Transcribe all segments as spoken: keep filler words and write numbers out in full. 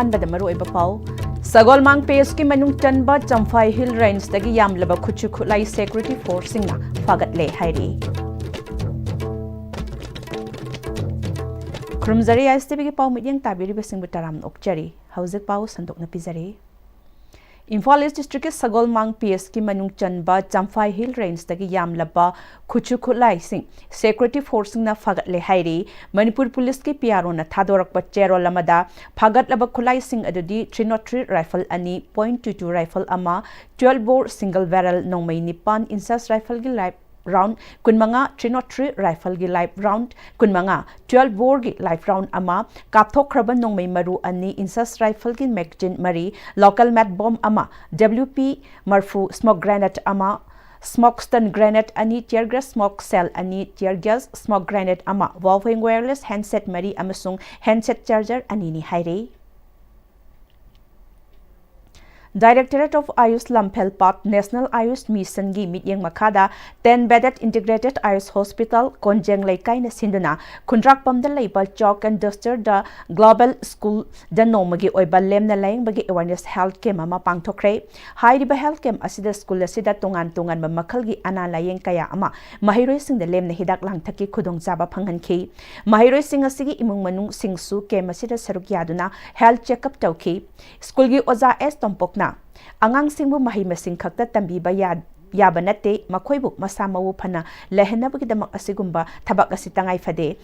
ꯑꯍꯥꯟꯕꯗ ꯃꯔꯨꯑꯣꯏꯕ ꯄꯥꯎ꯫ ꯁꯒꯣꯜꯃꯥꯡ ꯄꯤ ꯑꯦꯁꯀꯤ ꯃꯅꯨꯡ ꯆꯟꯕ ꯆꯝꯐꯥꯏ ꯍꯤꯜ ꯔꯦꯟꯖꯇꯒꯤ ꯌꯥꯝꯂꯕ ꯈꯨꯠꯁꯨ ꯈꯨꯠꯂꯥꯏ ꯁꯦꯀ꯭ꯌꯨꯔꯤꯇꯤ ꯐꯣꯔꯁꯁꯤꯡꯅ ꯐꯥꯒꯠꯂꯦ ꯍꯥꯏꯔꯤ꯫ ꯈꯨꯔꯨꯝꯖꯔꯤ ꯑꯥꯏ ꯑꯦꯁ ꯇꯤ ꯚꯤꯒꯤ ꯄꯥꯎ ꯃꯤꯠꯌꯦꯡ ꯇꯥꯕꯤꯔꯤꯕꯁꯤꯡꯕꯨ ꯇꯔꯥꯝꯅ ꯑꯣꯛꯆꯔꯤ꯫ ꯍꯧꯖꯤꯛ ꯄꯥꯎ ꯁꯟꯗꯣꯛꯅ ꯄꯤꯖꯔꯤ꯫ ꯏꯝꯐꯥꯜ ꯏꯁ ꯗꯤꯁꯇ꯭ꯔꯤꯛꯀꯤ ꯁꯒꯣꯜꯃꯥꯡ ꯄꯤ ꯑꯦꯁꯀꯤ ꯃꯅꯨꯡ ꯆꯟꯕ ꯆꯝꯐꯥꯏ ꯍꯤꯜ ꯔꯦꯟꯖꯇꯒꯤ ꯌꯥꯝꯂꯕ ꯈꯨꯠꯁꯨ ꯈꯨꯠꯂꯥꯏꯁꯤꯡ ꯁꯦꯀ꯭ꯌꯨꯔꯤꯇꯤ ꯐꯣꯔꯁꯁꯤꯡꯅ ꯐꯥꯒꯠꯂꯦ ꯍꯥꯏꯔꯤ꯫ ꯃꯅꯤꯄꯨꯔ ꯄꯨꯂꯤꯁꯀꯤ ꯄꯤ ꯑꯥꯔ ꯑꯣꯅ ꯊꯥꯗꯣꯔꯛꯄ ꯆꯦꯔꯣꯜ ꯑꯃꯗ ꯐꯥꯒꯠꯂꯕ ꯈꯨꯠꯂꯥꯏꯁꯤꯡ ꯑꯗꯨꯗꯤ three nought three rifle ꯑꯅꯤ, point two two rifle ꯑꯃ, twelve bore single barrel ꯅꯣꯡꯃꯩ ꯅꯤꯄꯥꯟ, INSAS rifleꯒꯤ live round ꯀꯨꯟꯃꯉꯥ, three nought three rifleꯒꯤ live round ꯀꯨꯟꯃꯉꯥ, twelve boreꯒꯤ live round ꯑꯃ, ꯀꯥꯞꯊꯣꯛꯈ꯭ꯔꯕ ꯅꯣꯡꯃꯩ ꯃꯔꯨ ꯑꯅꯤ, INSAS rifleꯒꯤ magazine ꯃꯔꯤ, local mad bomb ꯑꯃ, W P ꯃꯔꯐꯨ smoke grenade ꯑꯃ, smoke stun grenade ꯑꯅꯤ, tear gas smoke shell ꯑꯅꯤ, tear gas smoke grenade ꯑꯃ, Huawei wireless handset ꯃꯔꯤ ꯑꯃꯁꯨꯡ handset charger ꯑꯅꯤꯅꯤ ꯍꯥꯏꯔꯤ꯫ Directorate of Ayush ꯂꯝꯐꯦꯜꯄꯥꯠ National Ayush Missionꯒꯤ ꯃꯤꯠꯌꯦꯡ ꯃꯈꯥꯗ ten bedded integrated Ayush hospital ꯀꯣꯟꯖꯦꯡ ꯂꯩꯀꯥꯏꯅ ꯁꯤꯟꯗꯨꯅ ꯈꯨꯟꯗ꯭ꯔꯥꯛꯄꯝꯗ ꯂꯩꯕ Chalk and Duster the Global Schoolꯗ ꯅꯣꯡꯃꯒꯤ ꯑꯣꯏꯕ ꯂꯦꯝꯅ ꯂꯥꯌꯦꯡꯕꯒꯤ awareness health camp ꯑꯃ ꯄꯥꯡꯊꯣꯛꯈ꯭ꯔꯦ꯫ ꯍꯥꯏꯔꯤꯕ health camp ꯑꯁꯤꯗ school ꯑꯁꯤꯗ ꯇꯣꯉꯥꯟ ꯇꯣꯉꯥꯟꯕ ꯃꯈꯜꯒꯤ ꯑꯅꯥ ꯂꯥꯌꯦꯡ ꯀꯌꯥ ꯑꯃ ꯃꯍꯩꯔꯣꯏꯁꯤꯡꯗ ꯂꯦꯝꯅ ꯍꯤꯗꯥꯛ ꯂꯥꯡꯊꯛꯀꯤ ꯈꯨꯗꯣꯡꯆꯥꯕ ꯐꯪꯍꯟꯈꯤ꯫ ꯃꯍꯩꯔꯣꯏꯁꯤꯡ ꯑꯁꯤꯒꯤ ꯏꯃꯨꯡ ꯃꯅꯨꯡꯁꯤꯡꯁꯨ camp ꯑꯁꯤꯗ ꯁꯔꯨꯛ ꯌꯥꯗꯨꯅ health checkup ꯇꯧꯈꯤ꯫ ꯁ꯭ꯀꯨꯜꯒꯤ ꯑꯣꯖꯥ ꯑꯦꯁ ꯇꯣꯝꯄꯣꯛꯅ ꯑꯉꯥꯡꯁꯤꯡꯕꯨ ꯃꯍꯩ ꯃꯁꯤꯡ ꯈꯛꯇ ꯇꯝꯕꯤꯕ ꯌꯥ-, ꯌꯥꯕ ꯅꯠꯇꯦ, ꯃꯈꯣꯏꯕꯨ ꯃꯁꯥ ꯃꯎ ꯐꯅ ꯂꯩꯍꯟꯅꯕꯒꯤꯗꯃꯛ ꯑꯁꯤꯒꯨꯝꯕ ꯊꯕꯛ ꯑꯁꯤ ꯇꯉꯥꯏ ꯐꯗꯦ꯫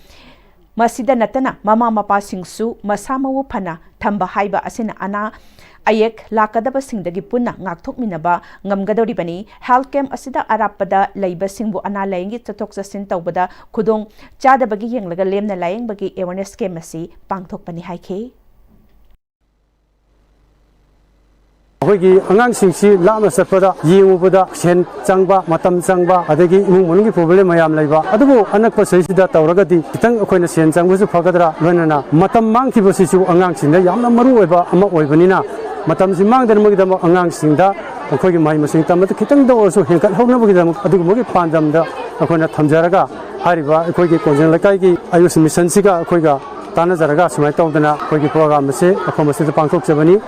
ꯃꯁꯤꯗ ꯅꯠꯇꯅ ꯃꯃꯥ ꯃꯄꯥꯁꯤꯡꯁꯨ ꯃꯁꯥ ꯃꯎ ꯐꯅ ꯊꯝꯕ ꯍꯥꯏꯕ ꯑꯁꯤꯅ ꯑꯅꯥ ꯑꯌꯦꯛ ꯂꯥꯛꯀꯗꯕꯁꯤꯡꯗꯒꯤ ꯄꯨꯟꯅ ꯉꯥꯛꯊꯣꯛꯃꯤꯟꯅꯕ ꯉꯝꯒꯗꯧꯔꯤꯕꯅꯤ꯫ Health camp ꯑꯁꯤꯗ ꯑꯔꯥꯞꯄꯗ ꯂꯩꯕꯁꯤꯡꯕꯨ ꯑꯅꯥ ꯂꯥꯌꯦꯡꯒꯤ ꯆꯠꯊꯣꯛ ꯆꯠꯁꯤꯟ ꯇꯧꯕꯗ ꯈꯨꯗꯣꯡ ꯆꯥꯗꯕꯒꯤ ꯌꯦꯡꯂꯒ ꯂꯦꯝꯅ ꯂꯥꯌꯦꯡꯕꯒꯤ awareness camp ꯑꯁꯤ ꯄꯥꯡꯊꯣꯛꯄꯅꯤ ꯍꯥꯏꯈꯤ꯫ ꯑꯩꯈꯣꯏꯒꯤ ꯑꯉꯥꯡꯁꯤꯡꯁꯤ ꯂꯥꯞꯅ ꯆꯠꯄꯗ, ꯌꯦꯡꯉꯨꯕꯗ ꯁꯦꯟ ꯆꯪꯕ, ꯃꯇꯝ ꯆꯪꯕ, ꯑꯗꯒꯤ ꯏꯃꯨꯡ ꯃꯅꯨꯡꯒꯤ problem ꯃꯌꯥꯝ ꯂꯩꯕ, ꯑꯗꯨꯕꯨ ꯑꯅꯛꯄ ꯁꯤꯗꯩꯁꯤꯗ ꯇꯧꯔꯒꯗꯤ ꯈꯤꯇꯪ ꯑꯩꯈꯣꯏꯅ ꯁꯦꯟ ꯆꯪꯕꯁꯨ ꯐꯒꯗ꯭ꯔꯥ, ꯂꯣꯏꯅꯅ ꯃꯇꯝ ꯃꯥꯡꯈꯤꯕꯁꯤꯁꯨ ꯑꯉꯥꯡꯁꯤꯡꯗ ꯌꯥꯝꯅ ꯃꯔꯨ ꯑꯣꯏꯕ ꯑꯃ ꯑꯣꯏꯕꯅꯤꯅ, ꯃꯇꯝꯁꯤ ꯃꯥꯡꯗꯅꯕꯒꯤꯗꯃꯛ ꯑꯉꯥꯡꯁꯤꯡꯗ ꯑꯩꯈꯣꯏꯒꯤ ꯃꯍꯩ ꯃꯁꯤꯡ ꯇꯝꯕꯗ ꯈꯤꯇꯪꯗ ꯑꯣꯏꯔꯁꯨ ꯍꯦꯟꯒꯠꯍꯧꯅꯕꯒꯤꯗꯃꯛ ꯑꯗꯨꯒꯨꯝꯕꯒꯤ ꯄꯥꯟꯗꯝꯗ ꯑꯩꯈꯣꯏꯅ ꯊꯝꯖꯔꯒ, ꯍꯥꯏꯔꯤꯕ ꯑꯩꯈꯣꯏꯒꯤ ꯀꯣꯟꯖꯦꯡ ꯂꯩꯀꯥꯏꯒꯤ ꯑꯌꯨꯁ ꯃꯤꯁꯟꯁꯤꯒ ꯑꯩꯈꯣꯏꯒ ꯇꯥꯟꯅꯖꯔꯒ ꯁꯨꯃꯥꯏꯅ ꯇꯧꯗꯅ ꯑꯩꯈꯣꯏꯒꯤ ꯄ꯭ꯔꯣꯒ꯭ꯔꯥꯝ ꯑꯁꯤ ꯃꯐꯝ ꯑꯁꯤꯗ ꯄꯥꯡꯊꯣꯛꯆꯕꯅꯤ꯫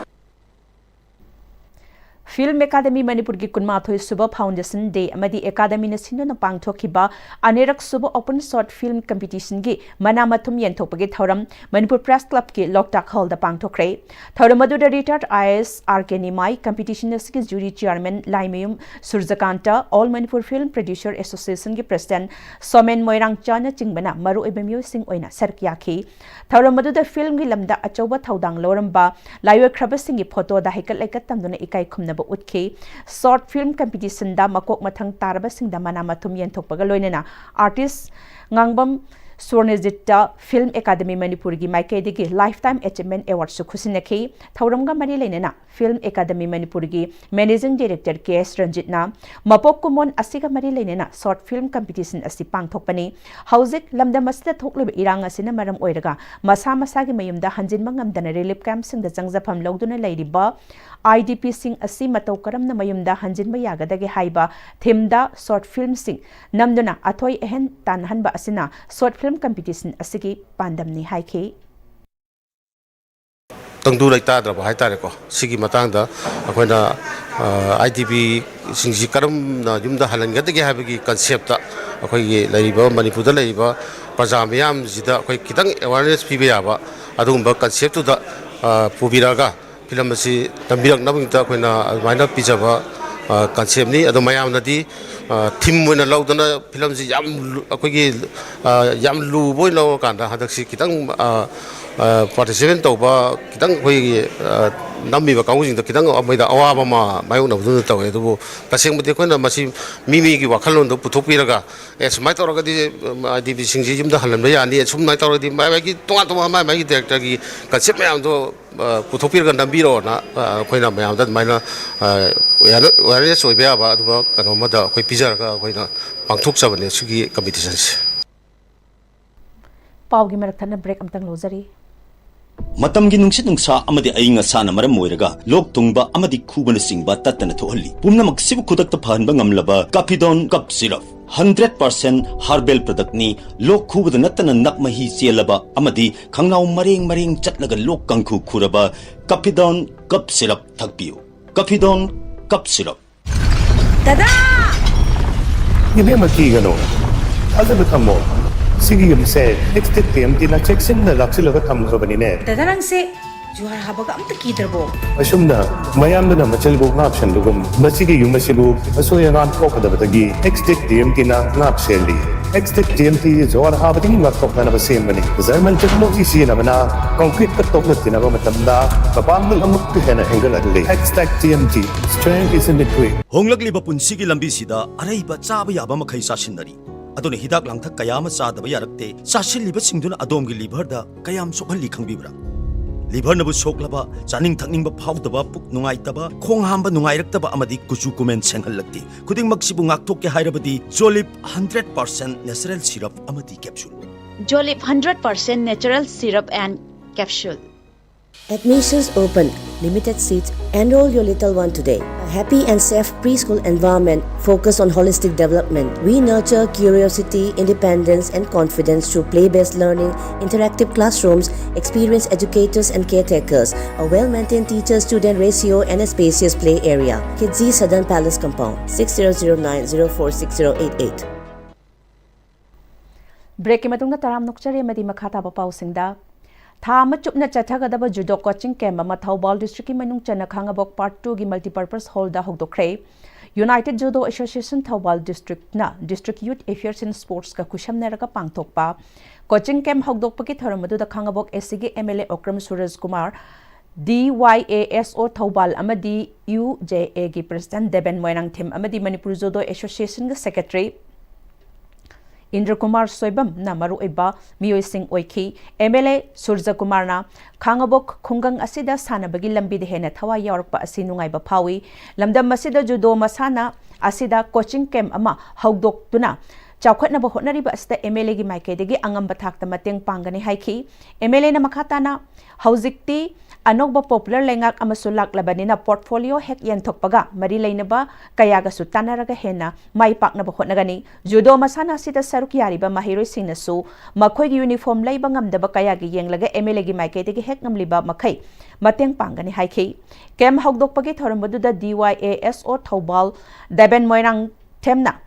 ꯐꯤꯜꯝ ꯑꯦꯀꯥꯗꯃꯤ ꯃꯅꯤꯄꯨꯔꯒꯤ ꯀꯨꯟꯃꯥꯊꯣꯏ ꯁꯨꯕ ꯐꯥꯎꯟꯗꯦꯁꯟ ꯗꯦ ꯑꯃꯗꯤ ꯑꯦꯀꯥꯗꯃꯤꯅ ꯁꯤꯟꯗꯨꯅ ꯄꯥꯡꯊꯣꯛꯈꯤꯕ ꯑꯅꯤꯔꯛ ꯁꯨꯕ ꯑꯣꯄꯟ ꯁꯣꯔꯠ ꯐꯤꯜꯝ ꯀꯝꯄꯤꯇꯤꯁꯟꯒꯤ ꯃꯅꯥ ꯃꯊꯨꯝ ꯌꯦꯟꯊꯣꯛꯄꯒꯤ ꯊꯧꯔꯝ ꯃꯅꯤꯄꯨꯔ ꯄ꯭ꯔꯦꯁ ꯀ꯭ꯂꯕꯀꯤ ꯂꯣꯛꯇꯥꯛ ꯍꯣꯜꯗ ꯄꯥꯡꯊꯣꯛꯈ꯭ꯔꯦ꯫ ꯊꯧꯔꯝ ꯑꯗꯨꯗ retired I A S R K Nimai, competition ꯑꯁꯤꯒꯤ jury chairman Laimayum Surajkanta, all Manipur film producer ꯑꯦꯁꯣꯁꯤꯌꯦꯁꯟꯒꯤ ꯄ꯭ꯔꯦꯁꯤꯗꯦꯟꯠ ꯁꯣꯃꯦꯟ ꯃꯣꯏꯔꯥꯡꯆꯥꯅꯆꯤꯡꯕꯅ ꯃꯔꯨꯑꯣꯏꯕ ꯃꯤꯑꯣꯏꯁꯤꯡ ꯑꯣꯏꯅ ꯁꯔꯨꯛ ꯌꯥꯈꯤ꯫ ꯊꯧꯔꯝ ꯑꯗꯨꯗ ꯐꯤꯜꯝꯒꯤ ꯂꯝꯗ ꯑꯆꯧꯕ ꯊꯧꯗꯥꯡ ꯂꯧꯔꯝꯕ ꯂꯥꯏꯑꯣꯏꯈ꯭ꯔꯕꯁꯤꯡꯒꯤ ꯐꯣꯇꯣꯗ ꯍꯩꯀꯠ ꯂꯩꯀꯠ ꯇꯝꯗꯨꯅ ꯏꯀꯥꯏ ꯈꯨꯝꯅꯕ ꯎꯠꯈꯤ꯫ ꯁꯣꯔꯠ ꯐꯤꯜꯝ ꯀꯝꯄꯤꯇꯤꯁꯟꯗ ꯃꯀꯣꯛ ꯃꯊꯪ ꯇꯥꯔꯕꯁꯤꯡꯗ ꯃꯅꯥ ꯃꯊꯨꯝ ꯌꯦꯟꯊꯣꯛꯄꯒ ꯂꯣꯏꯅꯅ ꯑꯥꯔꯇꯤꯁ ꯉꯥꯡꯕꯝ ꯁ꯭ꯋꯔꯅꯖꯤꯠꯇ ꯐꯤꯜꯝ ꯑꯦꯀꯥꯗꯃꯤ ꯃꯅꯤꯄꯨꯔꯒꯤ ꯃꯥꯏꯀꯩꯗꯒꯤ ꯂꯥꯏꯐ ꯇꯥꯏꯝ ꯑꯦꯆꯤꯞꯃꯦꯟ ꯑꯦꯋꯥꯔꯗꯁꯨ ꯈꯨꯠꯁꯤꯟꯅꯈꯤ꯫ ꯊꯧꯔꯝꯒ ꯃꯔꯤ ꯂꯩꯅꯅ ꯐꯤꯜꯝ ꯑꯦꯀꯥꯗꯃꯤ ꯃꯅꯤꯄꯨꯔꯒꯤ ꯃꯦꯅꯦꯖꯤꯡ ꯗꯥꯏꯔꯦꯛꯇꯔ ꯀꯦ ꯑꯦꯁ ꯔꯟꯖꯤꯠꯅ ꯃꯄꯣꯛ ꯀꯨꯝꯑꯣꯟ ꯑꯁꯤꯒ ꯃꯔꯤ ꯂꯩꯅꯅ ꯁꯣꯔꯠ ꯐꯤꯜꯝ ꯀꯝꯄꯤꯇꯤꯁꯟ ꯑꯁꯤ ꯄꯥꯡꯊꯣꯛꯄꯅꯤ꯫ ꯍꯧꯖꯤꯛ ꯂꯝꯗꯝ ꯑꯁꯤꯗ ꯊꯣꯛꯂꯤꯕ ꯏꯔꯥꯡ ꯑꯁꯤꯅ ꯃꯔꯝ ꯑꯣꯏꯔꯒ ꯃꯁꯥ ꯃꯁꯥꯒꯤ ꯃꯌꯨꯝꯗ ꯍꯟꯖꯤꯟꯕ ꯉꯝꯗꯅ ꯔꯤꯂꯤꯐ ꯀꯦꯝꯞꯁꯤꯡꯗ ꯆꯪꯖꯐꯝ ꯂꯧꯗꯨꯅ ꯂꯩꯔꯤꯕ ꯑꯥꯏ ꯗꯤ ꯄꯤꯁꯤꯡ ꯑꯁꯤ ꯃꯇꯧ ꯀꯔꯝꯅ ꯃꯌꯨꯝꯗ ꯍꯟꯖꯤꯟꯕ ꯌꯥꯒꯗꯒꯦ ꯍꯥꯏꯕ ꯊꯤꯝꯗ ꯁꯣꯔꯠ ꯐꯤꯜꯝꯁꯤꯡ ꯅꯝꯗꯨꯅ ꯑꯊꯣꯏ ꯑꯍꯦꯟ ꯇꯥꯟꯅꯍꯟꯕ ꯑꯁꯤꯅ ꯁꯣꯔꯠ ꯐꯤꯜꯝ ꯀꯝꯄꯤꯇꯤꯁꯟ ꯑꯁꯤꯒꯤ ꯄꯥꯟꯗꯝꯅꯤ ꯍꯥꯏꯈꯤ꯫ ꯇꯪꯗꯨ ꯂꯩꯇꯥꯗ꯭ꯔꯕ ꯍꯥꯏꯇꯥꯔꯦꯀꯣ꯫ ꯁꯤꯒꯤ ꯃꯇꯥꯡꯗ ꯑꯩꯈꯣꯏꯅ ꯑꯥꯏ ꯗꯤ ꯄꯤꯁꯤꯡꯁꯤ ꯀꯔꯝꯅ ꯌꯨꯝꯗ ꯍꯜꯍꯟꯒꯗꯒꯦ ꯍꯥꯏꯕꯒꯤ ꯀꯟꯁꯦꯞꯇ ꯑꯩꯈꯣꯏꯒꯤ ꯂꯩꯔꯤꯕ ꯃꯅꯤꯄꯨꯔꯗ ꯂꯩꯔꯤꯕ ꯄ꯭ꯔꯖꯥ ꯃꯤꯌꯥꯝꯁꯤꯗ ꯑꯩꯈꯣꯏ ꯈꯤꯇꯪ ꯑꯦꯋꯥꯔꯅꯦꯁ ꯄꯤꯕ ꯌꯥꯕ ꯑꯗꯨꯒꯨꯝꯕ ꯀꯟꯁꯦꯞꯇꯨꯗ ꯄꯨꯕꯤꯔꯛꯑꯒ ꯐꯤꯂꯝ ꯑꯁꯤ ꯅꯝꯕꯤꯔꯛꯅꯕꯒꯤꯗꯃꯛꯇ ꯑꯩꯈꯣꯏꯅ ꯑꯗꯨꯃꯥꯏꯅ ꯄꯤꯖꯕ ꯀꯟꯁꯦꯞꯅꯤ꯫ ꯑꯗꯣ ꯃꯌꯥꯝꯅꯗꯤ ꯊꯤꯝ ꯑꯣꯏꯅ ꯂꯧꯗꯅ ꯐꯤꯂꯝꯁꯤ ꯌꯥꯝ ꯑꯩꯈꯣꯏꯒꯤ ꯌꯥꯝ ꯂꯨꯕ ꯑꯣꯏꯅ ꯂꯧꯔꯀꯥꯟꯗ ꯍꯟꯗꯛꯁꯤ ꯈꯤꯇꯪ ꯄꯥꯔꯇꯤꯁꯤꯄꯦꯠ ꯇꯧꯕ ꯈꯤꯇꯪ ꯑꯩꯈꯣꯏꯒꯤ ꯅꯝꯃꯤꯕ ꯀꯥꯡꯕꯨꯁꯤꯡꯗ ꯈꯤꯇꯪ ꯃꯣꯏꯗ ꯑꯋꯥꯕ ꯑꯃ ꯃꯥꯌꯣꯛꯅꯕꯗꯨꯅ ꯇꯧꯋꯦ꯫ ꯑꯗꯨꯕꯨ ꯇꯁꯦꯡꯕꯗꯤ ꯑꯩꯈꯣꯏꯅ ꯃꯁꯤ ꯃꯤ ꯃꯤꯒꯤ ꯋꯥꯈꯜꯂꯣꯟꯗꯣ ꯄꯨꯊꯣꯛꯄꯤꯔꯒ ꯑꯦ ꯁꯨꯃꯥꯏꯅ ꯇꯧꯔꯒꯗꯤ ꯑꯥꯏ ꯗꯤ ꯄꯤꯁꯤꯡꯁꯤ ꯌꯨꯝꯗ ꯍꯜꯍꯟꯕ ꯌꯥꯅꯤ, ꯁꯨꯃꯥꯏꯅ ꯇꯧꯔꯒꯗꯤ ꯃꯥꯏ ꯃꯥꯏꯒꯤ ꯇꯣꯉꯥꯟ ꯇꯣꯉꯥꯟ ꯃꯥꯏ ꯃꯥꯏꯒꯤ ꯗꯥꯏꯔꯦꯛꯇꯔꯒꯤ ꯀꯟꯁꯦꯞ ꯃꯌꯥꯝꯗꯣ ꯄꯨꯊꯣꯛꯄꯤꯔꯒ ꯅꯝꯕꯤꯔꯛꯑꯣꯅ ꯑꯩꯈꯣꯏꯅ ꯃꯌꯥꯝꯗ ꯑꯗꯨꯃꯥꯏꯅ ꯑꯦꯋꯥꯔꯅꯦꯁ ꯑꯣꯏꯕ ꯌꯥꯕ ꯑꯗꯨꯒ ꯀꯩꯅꯣ ꯑꯃꯗ ꯑꯩꯈꯣꯏ ꯄꯤꯖꯔꯒ ꯑꯩꯈꯣꯏꯅ ꯄꯥꯡꯊꯣꯛꯆꯕꯅꯦ ꯁꯤꯒꯤ ꯀꯝꯄꯤꯇꯤꯁꯟꯁꯦ꯫ ꯄꯥꯎꯒꯤ ꯃꯔꯛ ꯊꯠꯅ ꯕ꯭ꯔꯦꯛ ꯑꯃꯇꯪ ꯂꯧꯖꯔꯤ꯫ ꯃꯇꯝꯒꯤ ꯅꯨꯡꯁꯤꯠ ꯅꯨꯡꯁꯥ ꯑꯃꯗꯤ ꯑꯏꯪ ꯑꯁꯥꯅ ꯃꯔꯝ ꯑꯣꯏꯔꯒ ꯂꯣꯛ ꯊꯨꯡꯕ ꯑꯃꯗꯤ ꯈꯨꯕꯅꯆꯤꯡꯕ ꯇꯠꯇꯅ ꯊꯣꯛꯍꯜꯂꯤ꯫ ꯄꯨꯝꯅꯃꯛꯁꯤꯕꯨ ꯈꯨꯗꯛꯇ ꯐꯍꯟꯕ ꯉꯝꯂꯕ ꯀꯥꯐꯤꯗꯣꯟ cough syrup. Hundred percent herbal ꯄ꯭ꯔꯗꯛꯅꯤ꯫ ꯂꯣꯛ ꯈꯨꯕꯗ ꯅꯠꯇꯅ ꯅꯞ ꯃꯍꯤ ꯆꯦꯜꯂꯕ ꯑꯃꯗꯤ ꯈꯪꯅꯥꯎ ꯃꯔꯦꯡ ꯃꯔꯦꯡ ꯆꯠꯂꯒ ꯂꯣꯛ ꯀꯥꯡꯈꯨ ꯈꯨꯔꯕ ꯀꯐꯤꯗꯣꯟ ꯀꯞ ꯁꯤꯔꯞ ꯊꯛꯄꯤꯌꯨ꯫ ꯀꯐꯤꯗꯣꯟ ꯀꯞ ꯁꯤꯔꯞ꯫ ꯗꯗꯥ! ꯏꯕꯦꯝꯃ, ꯀꯤꯒꯅꯨ, ꯊꯥꯖꯕ ꯊꯝꯃꯣ꯫ ꯁꯤꯒꯤ ꯌꯨꯝꯁꯦ ꯑꯦꯛꯁꯇꯦꯛ ꯇꯤ ꯑꯦꯝ ꯇꯤꯅ ꯆꯦꯛꯁꯤꯟꯅ ꯂꯥꯛꯁꯤꯜꯂꯒ ꯊꯝꯈ꯭ꯔꯕꯅꯤꯅꯦ꯫ ꯗꯗꯥ, ꯅꯪꯁꯦ ꯖꯨꯍꯥꯔ ꯍꯥꯕꯒ ꯑꯝꯇ ꯀꯤꯗ꯭ꯔꯕꯣ? ꯑꯁꯨꯝꯅ ꯃꯌꯥꯝꯗꯨꯅ ꯃꯆꯤꯜꯕꯨ ꯉꯥꯛꯁꯦꯟꯕꯒꯨꯝ, ꯃꯁꯤꯒꯤ ꯌꯨꯝ ꯑꯁꯤꯕꯨ ꯑꯁꯣꯏ ꯑꯉꯥꯝ ꯊꯣꯛꯀꯗꯕꯗꯒꯤ ꯑꯦꯛꯁꯇꯦꯛ ꯇꯤ ꯑꯦꯝ ꯇꯤꯅ ꯉꯥꯛ ꯁꯦꯜꯂꯤ꯫ ꯑꯦꯛꯁꯇꯦꯛ ꯇꯤ ꯑꯦꯝ ꯇꯤ ꯖꯨꯍꯥꯔ ꯍꯥꯕꯗꯒꯤ ꯉꯥꯛꯊꯣꯛꯅꯅꯕ ꯁꯦꯝꯕꯅꯤ꯫ ꯖꯔꯃꯟ ꯇꯦꯛꯅꯣꯂꯣꯖꯤ ꯁꯤꯖꯤꯟꯅꯕꯅ ꯀꯪꯀ꯭ꯔꯤꯠꯀ ꯇꯣꯛꯅ ꯇꯤꯟꯅꯕ ꯃꯇꯝꯗ ꯃꯄꯥꯡꯒꯜ ꯑꯃꯨꯛꯀ ꯍꯦꯟꯅ ꯍꯦꯟꯒꯠꯍꯜꯂꯤ꯫ Extech T M T, strength is in the grit. ꯍꯣꯡꯂꯛꯂꯤꯕ ꯄꯨꯟꯁꯤꯒꯤ ꯂꯝꯕꯤꯁꯤꯗ ꯑꯔꯩꯕ ꯆꯥꯕ ꯌꯥꯕ ꯃꯈꯩ ꯆꯥꯁꯤꯟꯅꯔꯤ꯫ ꯑꯗꯨꯅ ꯍꯤꯗꯥꯛ ꯂꯥꯡꯊꯛ ꯀꯌꯥ ꯑꯃ ꯆꯥꯗꯕ ꯌꯥꯔꯛꯇꯦ꯫ ꯆꯥꯁꯤꯜꯂꯤꯕꯁꯤꯡꯗꯨꯅ ꯑꯗꯣꯝꯒꯤ ꯂꯤꯚꯔꯗ ꯀꯌꯥꯝ ꯁꯣꯛꯍꯜꯂꯤ ꯈꯪꯕꯤꯕ꯭ꯔꯥ? ꯂꯤꯚꯔꯅꯕꯨ ꯁꯣꯛꯂꯕ, ꯆꯥꯅꯤꯡ ꯊꯛꯅꯤꯡꯕ ꯐꯥꯎꯗꯕ, ꯄꯨꯛ ꯅꯨꯡꯉꯥꯏꯇꯕ, ꯈꯣꯡ ꯍꯥꯝꯕ ꯅꯨꯡꯉꯥꯏꯔꯛꯇꯕ ꯑꯃꯗꯤ ꯀꯨꯆꯨ ꯀꯨꯃꯦꯟ ꯁꯦꯡꯍꯜꯂꯛꯇꯦ꯫ ꯈꯨꯗꯤꯡꯃꯛꯁꯤꯕꯨ ꯉꯥꯛꯊꯣꯛꯀꯦ ꯍꯥꯏꯔꯕꯗꯤ ꯖꯣꯂꯤꯞ ꯍꯟꯗ꯭ꯔꯦꯠ ꯄꯥꯔꯁꯦꯟ ꯅꯦꯆꯔꯦꯜ ꯁꯤꯔꯞ ꯑꯃꯗꯤ capsule. Jolip hundred percent natural syrup and capsule. Admissions open. Limited seats. Enroll your little one today. A happy and safe preschool environment focused on holistic development. We nurture curiosity, independence, and confidence through play based learning, interactive classrooms, experienced educators and caretakers, a well maintained teacher student ratio, and a spacious play area. Kidzi Southern Palace Compound, six zero zero nine zero four six zero eight eight. ꯕ꯭ꯔꯦꯛꯀꯤ ꯃꯇꯨꯡꯗ ꯇꯔꯥꯝ ꯅꯣꯛꯆꯔꯤ ꯑꯃꯗꯤ ꯃꯈꯥ ꯇꯥꯕ ꯄꯥꯎꯁꯤꯡꯗ꯫ ꯊꯥ ꯑꯃ ꯆꯨꯞꯅ ꯆꯠꯊꯒꯗꯕ judo coaching camp ꯑꯃ ꯊꯧꯕꯥꯜ ꯗꯤꯁꯇ꯭ꯔꯤꯛꯀꯤ ꯃꯅꯨꯡ ꯆꯟꯅ ꯈꯥꯡꯉꯕꯣꯛ ꯄꯥꯔꯠ ꯇꯨꯒꯤ ꯃꯜꯇꯤꯄꯔꯄꯁ ꯍꯣꯜꯗ ꯍꯧꯗꯣꯛꯈ꯭ꯔꯦ꯫ ꯌꯨꯅꯥꯏꯇꯦꯗ ꯖꯨꯗꯣ ꯑꯦꯁꯣꯁꯤꯌꯦꯁꯟ ꯊꯧꯕꯥꯜ ꯗꯤꯁꯇ꯭ꯔꯤꯛꯅ ꯗꯤꯁꯇ꯭ꯔꯤꯛ ꯌꯨꯠ ꯑꯦꯐꯤꯌꯔꯁ ꯑꯦꯟ ꯁ꯭ꯄꯣꯔꯠꯁꯀ ꯈꯨꯠꯁꯝꯅꯔꯒ ꯄꯥꯡꯊꯣꯛꯄ ꯀꯣꯆꯤꯡ ꯀꯦꯝꯞ ꯍꯧꯗꯣꯛꯄꯒꯤ ꯊꯧꯔꯝ ꯑꯗꯨꯗ ꯈꯥꯡꯉꯕꯣꯛ ꯑꯦꯁ ꯁꯤꯒꯤ M L A Okram Suraj Kumar, D Y A S O Thoubal ꯑꯃꯗꯤ ꯌꯨ ꯖꯦ ꯑꯦꯒꯤ ꯄ꯭ꯔꯁꯤꯗꯦꯟꯠ ꯗꯦꯕꯦꯟ ꯃꯣꯏꯔꯥꯡꯊꯦꯝ ꯑꯃꯗꯤ ꯃꯅꯤꯄꯨꯔ ꯖꯨꯗꯣ ꯑꯦꯁꯣꯁꯤꯌꯦꯁꯟꯒꯤ ꯁꯦꯀ꯭ꯔꯦꯇꯔꯤ ꯏꯟꯗ꯭ꯔꯀꯨꯃꯥꯔ ꯁꯣꯏꯕꯝꯅ ꯃꯔꯨꯑꯣꯏꯕ ꯃꯤꯑꯣꯏꯁꯤꯡ ꯑꯣꯏꯈꯤ꯫ ꯑꯦꯝ ꯑꯦꯜ ꯑꯦ ꯁꯨꯔꯖꯀꯨꯃꯥꯔꯅ ꯈꯥꯡꯉꯕꯣꯛ ꯈꯨꯡꯒꯪ ꯑꯁꯤꯗ ꯁꯥꯟꯅꯕꯒꯤ ꯂꯝꯕꯤꯗ ꯍꯦꯟꯅ ꯊꯋꯥꯏ ꯌꯥꯎꯔꯛꯄ ꯑꯁꯤ ꯅꯨꯡꯉꯥꯏꯕ ꯐꯥꯎꯏ꯫ ꯂꯝꯗꯝ ꯑꯁꯤꯗ ꯖꯨꯗꯣ ꯃꯁꯥꯟꯅ ꯑꯁꯤꯗ ꯀꯣꯆꯤꯡ ꯀꯦꯝꯞ ꯑꯃ ꯍꯧꯗꯣꯛꯇꯨꯅ ꯆꯥꯎꯈꯠꯅꯕ ꯍꯣꯠꯅꯔꯤꯕ ꯑꯁꯤꯗ MLAꯒꯤ ꯃꯥꯏꯀꯩꯗꯒꯤ ꯑꯉꯝꯕ ꯊꯥꯛꯇ ꯃꯇꯦꯡ ꯄꯥꯡꯒꯅꯤ ꯍꯥꯏꯈꯤ꯫ MLAꯅ ꯃꯈꯥ ꯇꯥꯅ, ꯍꯧꯖꯤꯛꯇꯤ ꯑꯅꯧꯕ popular ꯂꯩꯉꯥꯛ ꯑꯃꯁꯨ ꯂꯥꯛꯂꯕꯅꯤꯅ portfolio ꯍꯦꯛ ꯌꯦꯟꯊꯣꯛꯄꯒ ꯃꯔꯤ ꯂꯩꯅꯕ ꯀꯌꯥꯒꯁꯨ ꯇꯥꯟꯅꯔꯒ ꯍꯦꯟꯅ ꯃꯥꯏ ꯄꯥꯛꯅꯕ ꯍꯣꯠꯅꯒꯅꯤ꯫ Judo ꯃꯁꯥꯟꯅ ꯑꯁꯤꯗ ꯁꯔꯨꯛ ꯌꯥꯔꯤꯕ ꯃꯍꯩꯔꯣꯏꯁꯤꯡꯅꯁꯨ ꯃꯈꯣꯏꯒꯤ uniform ꯂꯩꯕ ꯉꯝꯗꯕ ꯀꯌꯥꯒꯤ ꯌꯦꯡꯂꯒ MLAꯒꯤ ꯃꯥꯏꯀꯩꯗꯒꯤ ꯍꯦꯛ ꯉꯝꯂꯤꯕ ꯃꯈꯩ ꯃꯇꯦꯡ ꯄꯥꯡꯒꯅꯤ ꯍꯥꯏꯈꯤ꯫ Camp ꯍꯧꯗꯣꯛꯄꯒꯤ ꯊꯧꯔꯝ ꯑꯗꯨꯗ DYASO Thoubal Deben ꯃꯣꯏꯔꯥꯡꯊꯦꯝꯅ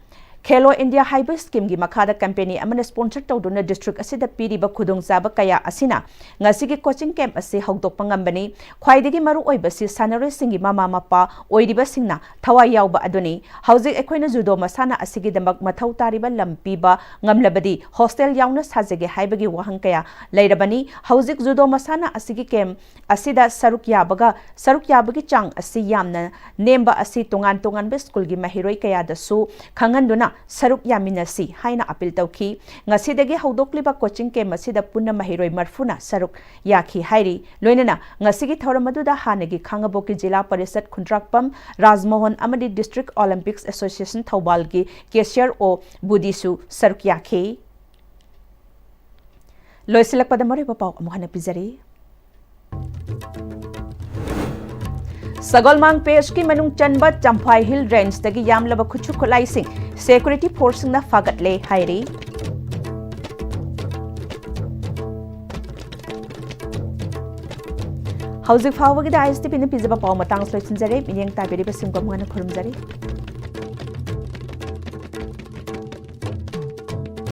Khelo India ꯍꯥꯏꯕ schemeꯒꯤ ꯃꯈꯥꯗ company ꯑꯃꯅ sponsor ꯇꯧꯗꯨꯅ district ꯑꯁꯤꯗ ꯄꯤꯔꯤꯕ ꯈꯨꯗꯣꯡꯆꯥꯕ ꯀꯌꯥ ꯑꯁꯤꯅ ꯉꯁꯤꯒꯤ coaching camp ꯑꯁꯤ ꯍꯧꯗꯣꯛꯄ ꯉꯝꯕꯅꯤ꯫ ꯈ꯭ꯋꯥꯏꯗꯒꯤ ꯃꯔꯨ ꯑꯣꯏꯕꯁꯤ ꯁꯥꯟꯅꯔꯣꯏꯁꯤꯡꯒꯤ ꯃꯃꯥ ꯃꯄꯥ ꯑꯣꯏꯔꯤꯕꯁꯤꯡꯅ ꯊꯋꯥꯏ ꯌꯥꯎꯕ ꯑꯗꯨꯅꯤ꯫ ꯍꯧꯖꯤꯛ ꯑꯩꯈꯣꯏꯅ judo ꯃꯁꯥꯟꯅ ꯑꯁꯤꯒꯤꯗꯃꯛ ꯃꯊꯧ ꯇꯥꯔꯤꯕ ꯂꯝ ꯄꯤꯕ ꯉꯝꯂꯕꯗꯤ hostel ꯌꯥꯎꯅ ꯁꯥꯖꯒꯦ ꯍꯥꯏꯕꯒꯤ ꯋꯥꯍꯪ ꯀꯌꯥ ꯂꯩꯔꯕꯅꯤ꯫ ꯍꯧꯖꯤꯛ judo ꯃꯁꯥꯟꯅ ꯑꯁꯤꯒꯤ camp ꯑꯁꯤꯗ ꯁꯔꯨꯛ ꯌꯥꯕꯒ, ꯁꯔꯨꯛ ꯌꯥꯕꯒꯤ ꯆꯥꯡ ꯑꯁꯤ ꯌꯥꯝꯅ ꯅꯦꯝꯕ ꯑꯁꯤ ꯇꯣꯉꯥꯟ ꯇꯣꯉꯥꯟꯕ schoolꯒꯤ ꯃꯍꯩꯔꯣꯏ ꯀꯌꯥꯗꯁꯨ ꯈꯪꯍꯟꯗꯨꯅ ꯁꯔꯨꯛ ꯌꯥꯃꯤꯟꯅꯁꯤ ꯍꯥꯏꯅ appeal ꯇꯧꯈꯤ꯫ ꯉꯁꯤꯗꯒꯤ ꯍꯧꯗꯣꯛꯂꯤꯕ coaching camp ꯑꯁꯤꯗ ꯄꯨꯟꯅ ꯃꯍꯩꯔꯣꯏ ꯃꯔꯤꯐꯨꯅ ꯁꯔꯨꯛ ꯌꯥꯈꯤ ꯍꯥꯏꯔꯤ꯫ ꯂꯣꯏꯅꯅ ꯉꯁꯤꯒꯤ ꯊꯧꯔꯝ ꯑꯗꯨꯗ ꯍꯥꯟꯅꯒꯤ ꯈꯥꯉꯕꯣꯛꯀꯤ ꯖꯤꯂꯥ ꯄꯔꯤꯁꯠ ꯈꯨꯟꯗ꯭ꯔꯥꯛꯄꯝ ꯔꯥꯖꯃꯣꯍꯟ ꯑꯃꯗꯤ District Olympics Association ꯊꯧꯕꯥꯜꯒꯤ cashier ꯑꯣ ꯕꯨꯗꯤꯁꯨ ꯁꯔꯨꯛ ꯌꯥꯈꯤ꯫ ꯂꯣꯏꯁꯤꯜꯂꯛꯄꯗ ꯃꯔꯨꯑꯣꯏꯕ ꯄꯥꯎ ꯑꯃꯨꯛ ꯍꯟꯅ ꯄꯤꯖꯔꯤ꯫ ꯁꯒꯣꯜꯃꯥꯡ pageꯀꯤ ꯃꯅꯨꯡ ꯆꯟꯕ ꯆꯝꯐꯥꯏ Hill Rangeꯇꯒꯤ ꯌꯥꯝꯂꯕ ꯈꯨꯠꯁꯨ ꯈꯨꯠꯂꯥꯏꯁꯤꯡ security forceꯁꯤꯡꯅ ꯐꯥꯒꯠꯂꯦ ꯍꯥꯏꯔꯤ꯫ ꯍꯧꯖꯤꯛ ꯐꯥꯎꯕꯒꯤꯗ ISTVꯅ ꯄꯤꯖꯕ ꯄꯥꯎ ꯃꯇꯥꯡ ꯂꯣꯏꯁꯤꯟꯖꯔꯦ꯫ ꯃꯤꯠꯌꯦꯡ ꯇꯥꯕꯤꯔꯤꯕꯁꯤꯡꯕꯨ ꯑꯃꯨꯛ ꯍꯟꯅ ꯈꯨꯔꯨꯝꯖꯔꯤ꯫